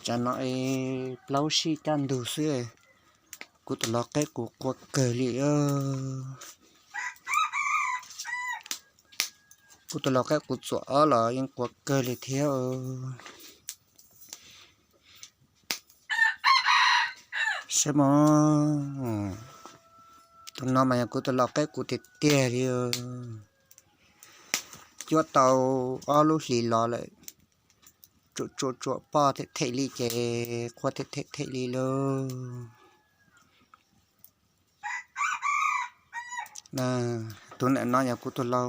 Tsam no es plaub sij kaj ntug xwb, kuv tus lau qaib qus qua kawg li. Kuv tus lau qaib qus txuam ob los yeej qua kawg li thiab. Saib mog, tus no mas yog kuv tus lau qaib qus tiag tiag li. Cuab tau ob lub hlis los lawm, tsuam tsuam tsuam poj them them li ces qua them them them li lauj. Tus ntawm no yog kuv tus lau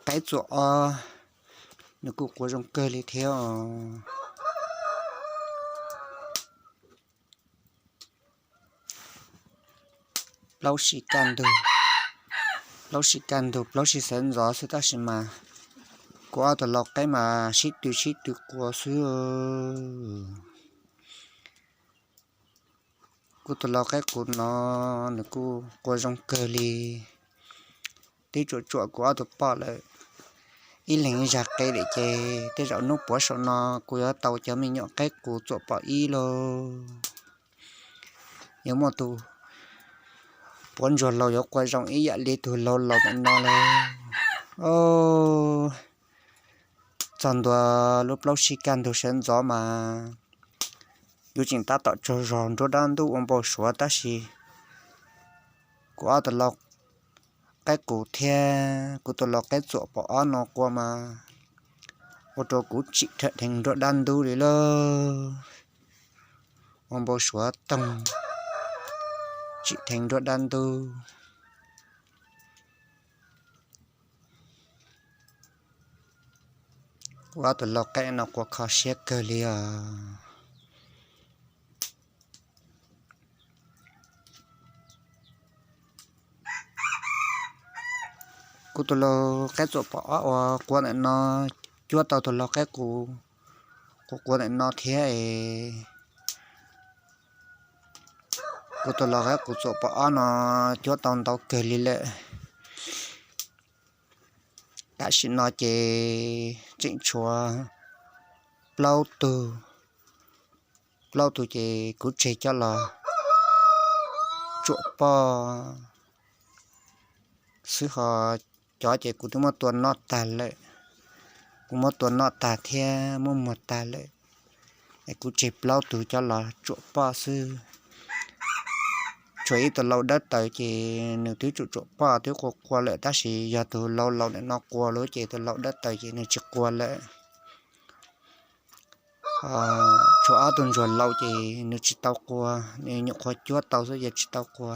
qaib txuam ob, nws kuj qua zoo kawg li thiab os. Plaub sij kaj ntug, plaub sij kaj ntug plaub sij sawv ntxov xwb tab sis mas kuv ob tug lau qaib mas sib tw sib tw qua xwb. Kuv tus lau qaib qus no nws kuj qua zoo kawg li. Twb tsuam tsuam kuv ob tug poj lawm, ib leeg zaj qe lawm ces tej zaum hnub puav saum no kuv yuav tau cov me nyuam qaib qus txuam pom ib lauj. Yuav muaj tus puav ntsuag laus yuav qua zoo ib yam li tus lau laus ntawm no lauj. Txog ntua lub plaub sij kaj ntug sawv ntxov mas yuav tseem tab tom tsaug zog nruab dab ntub ua npau suav tab sis kuv ob tug lau qaib qus thiab kuv tus lau qaib txuam pom ob no qua mas ua rau kuv tsim rhawm dheev nruab dab ntub li lauj. Ua npau suav toog, tsim dheev nruab dab ntub. Kuv ob tug lau qaib no qua kho siab kawg li os. Kuv tus lau qaib txuam pom ob uas qua ntawm no cuab tau tus lau qaib qus, qus qua ntawm no thiab es kuv tus lau qaib qus txuam pom ob no cuab tau ntau kawg li lawm. Tam sim no ces tseem tshuav plaub tug, plaub tug ces kuv tseg coj los tsuam poj xwb ho. Cov ces kuv twb muab tua noj tag lawm, kuv muab tua noj tag thiab muab muag tag lawm. Es kuv tseg plaub tug coj los tsuam poj xwb. Tshuav ib tug lau dawb taws ces nws twb tsuam tsuam poj twb qua qua lawm tab sis yog tus lau laus ntawm no qua lawm ces tus lau dawb taws ces nws tsis qua lawm. Tshuav ob tug ntsuag laus ces nws tsis tau qua, nws nyuam qhuav cuab tau xwb ces tsis tau qua.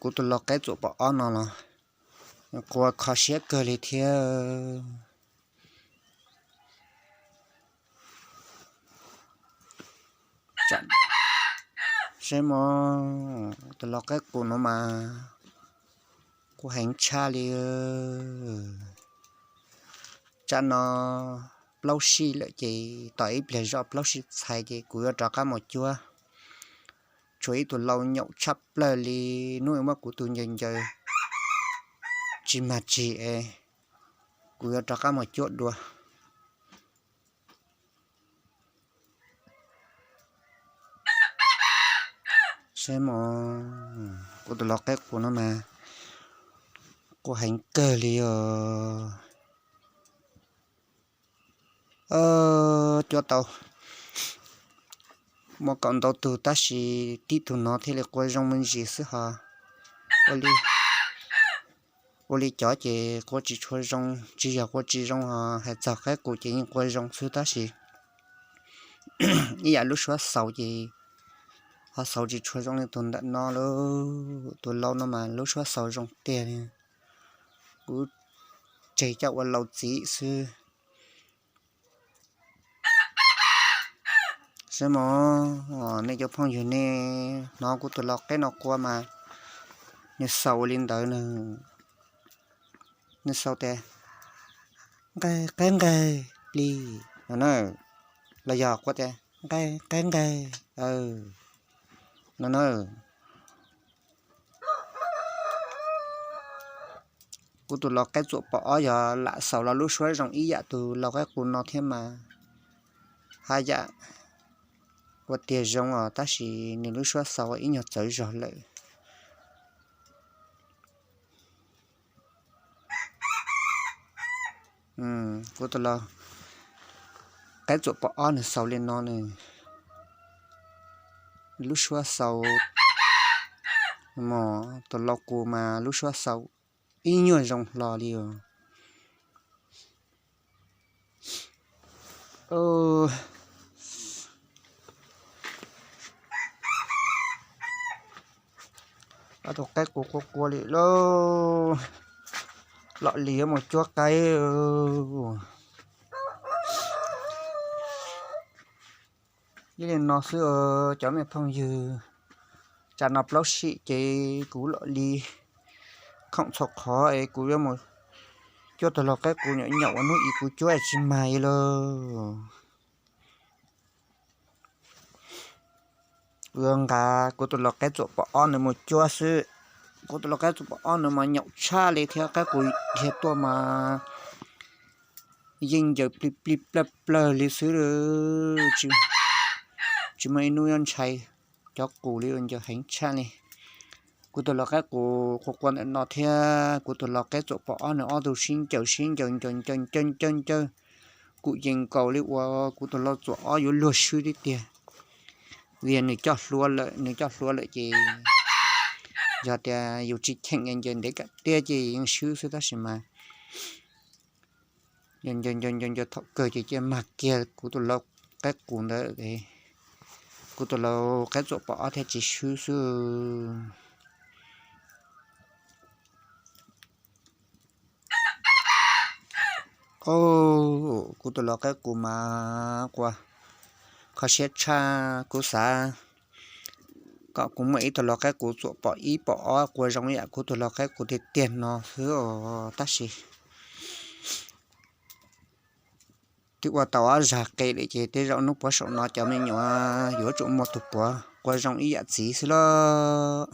Kuv tus lau qaib txuam pom ob no los qua kho siab kawg li thiab. Saib mog, tus lau qaib qus no mas kuj heev tshaj li. Tsam no plaub sij lawm ces tos ib pliag zoj plaub sij txhais ces kuv yuav rov qab mus cuab. Tshuav ib tug lau nyaum tshaj plaws li, hnub muab kuv tus ncaws ncaws tsis mag tsis es kuv yuav rov qab mus cuab dua. Saib mog, kuv tus lau qaib qus no mas kuj heev kawg li os. Cuab tau muaj kaum ntau tug tab sis tib tug no thiaj li qua zoo me ntsis xwb ho. Ua li cov ces qua tsis tshua zoo, tsis yog qua tsis zoo ho, hais txog qaib qus ces yeej qua zoo xwb tab sis ib yam lub suab xaus ces ho xaus tsis tshua zoo li tus ntawm no lauj. Tus lau no mas lub suab xaus zoo tiag li. Kuv tseg coj ua lau txiv xwb. Saib mog, nej cov phooj ywg nej hnov kuv tus lau qaib no qua mas nws xaus ua li ntawd, nws xaus tias nqaij qaib nqaij plis no na, los yog qua tias nqaij qaib nqaij no na. Kuv tus lau qaib txuam pos ob yog lam xaus los lub suab zoo ib yam tus lau qaib qus no thiab mas. Haj yam ua tiag zoo os, tab sis nws lub suab xaus ib nyuag txawv zog lawm. Kuv tus lau qaib txuam pos ob nws xaus li no nws lub suab xaus, tus lau qus mas lub suab xaus ib nyuag zoo hlo li os. Ob tug qaib qus qua qua li lauj, lom li yuav mus cuab qaib. Ib li no xwb cov me phooj ywg, tsam no plaub sim ces kuv lom li khoom txhua qhov es kuv yuav mus cuab tus lau qaib qus nyaum nyaum ua hnub ib kuv cuab tsis mag li lauj. Kuv yuav nqa kuv tus lau qaib txuam pos ob nws mus cuab xwb. Kuv tus lau qaib txuam pos ob nws mas nyaum tshaj li thiab, qaib qus dhia tuaj mas yeej ncaws plig plig plawg plawg li xwb. Tsis muaj ib hnub yuav ntshai cov qus li, ncaws heev tshaj li. Kuv tus lau qaib qus qua qua ntawm no thiab kuv tus lau qaib txuam pos ob nws ob tug sib ncaws sib ncaws ncaws ncaws ncaws ncaws ncaws, kuj yeej nkaus li uas kuv tus lau txuam ob yuav luag swb tib tiag. Vim nws coj hluav lawm, nws coj hluav lawm ces yog tias yus tsis cheem ncaws ntev kam tiag ces yeej swb xwb, tab sis mas ncaws ncaws ncaws ncaws thaum kawg ces cia mag kiag kuv tus lau qaib qus ntawd, kuv tus lau qaib txuam pos ob thiaj tsis swb xwb. Kuv tus lau qaib qus mas qua kho siab tshaj, kuv xav kom kuv muaj ib tug lau qaib qus txuam pos ib pos ob qua zoo ib yam kuv tus lau qaib qus tiag tiag no xwb os, tab sis twb ua tau ob zag qe lawm ces tej zaum hnub puav saum no cov me nyuam yuav tsum muaj tus puav qua zoo ib yam txiv xwb lauj.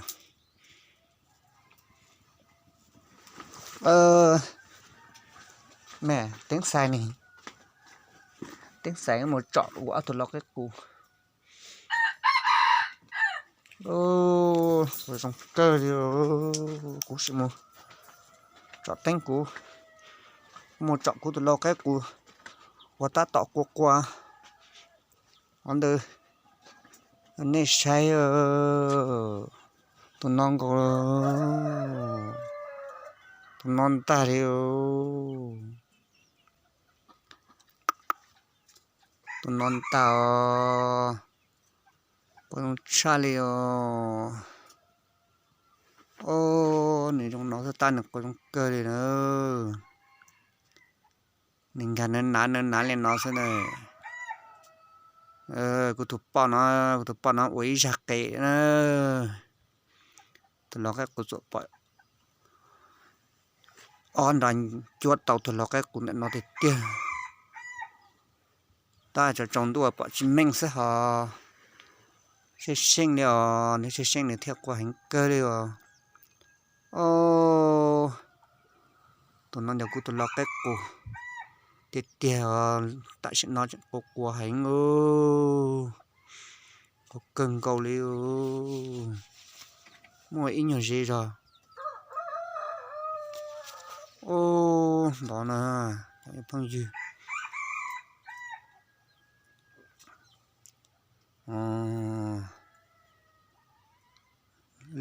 Me, teeb xais ne, teeb xais mus tsom kuv ob tug lau qaib qus. Zoo kawg li, kuv sim mus tsom teeb, kuv mus tsom kuv tus lau qaib qus uas tab tom qua qua ntawd nej saib. Tus no nkaus, tus no ntag li. Tus no ntag os, qua zoo tshaj li os. Nws zoo no xwb tab nws qua zoo kawg li na. Nws nkag nws nav nws nav li no xwb na. Kuv tus poj no, kuv tus poj no ua ib zag qe na. Tus lau qaib qus txuam pom ob nrov cuab tau tus lau qaib qus ntawm no tiag tiag. Tab tsaus tsaus ntuj pom tsis meej xwb hos. Seej seej li os, nws seej seej nws thiaj qua heev kawg li os. Tus no nco kuv tus lau qaib qus tiag tiag os, tam sim no tseem qua qua heev, qua kawg nkaus li. Muaj ib nyuag ze zog. Ntov na, phooj ywg.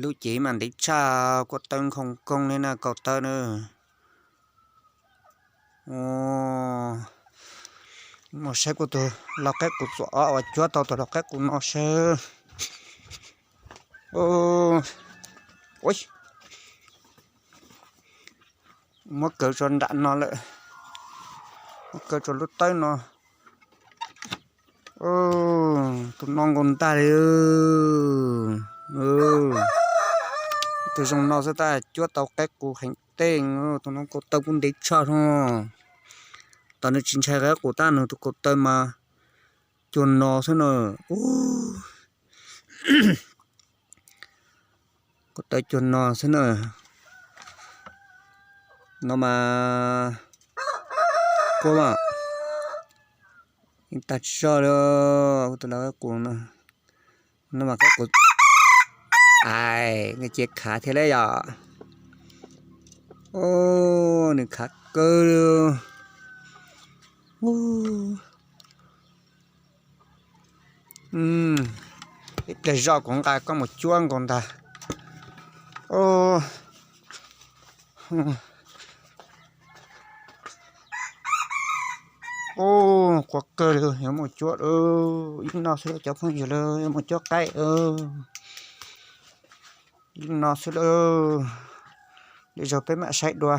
Lub cev mas ntev tshaj, kuj tawb nkhoos koog li na, kaus taw na. Mus saib kuv tus lau qaib qus txuam ob uas cuab tau tus lau qaib qus no saib. Muab kaw tso nram no lawm, muab kaw tso lub tawb no. Tus no nkaus ntag li. Tus zoo no xwb tab cuab tau qaib qus heev tej, tus no kaus taw kuj ntev tshaj no. Tab nws tsis ntshai qaib qus tab nws tus kaus taw mas cuag no xwb na. Kaus taw cuag no xwb na. No mas, kuv mas, yeej tag tsis zog li, kuv tus lau qus no, no mas kuv, ai, nws cia khav thiab li yom. Nws khav kawg li. Ib pliag zoj kuv nqa koj mus cuab nkaus ntag. Ub, qua kawg li, yuav mus cuab lawm. Ib no xwb cov phooj ywg, yuav mus cuab qaib. Ib no xwb lawm, lwm zaug peb mam saib dua.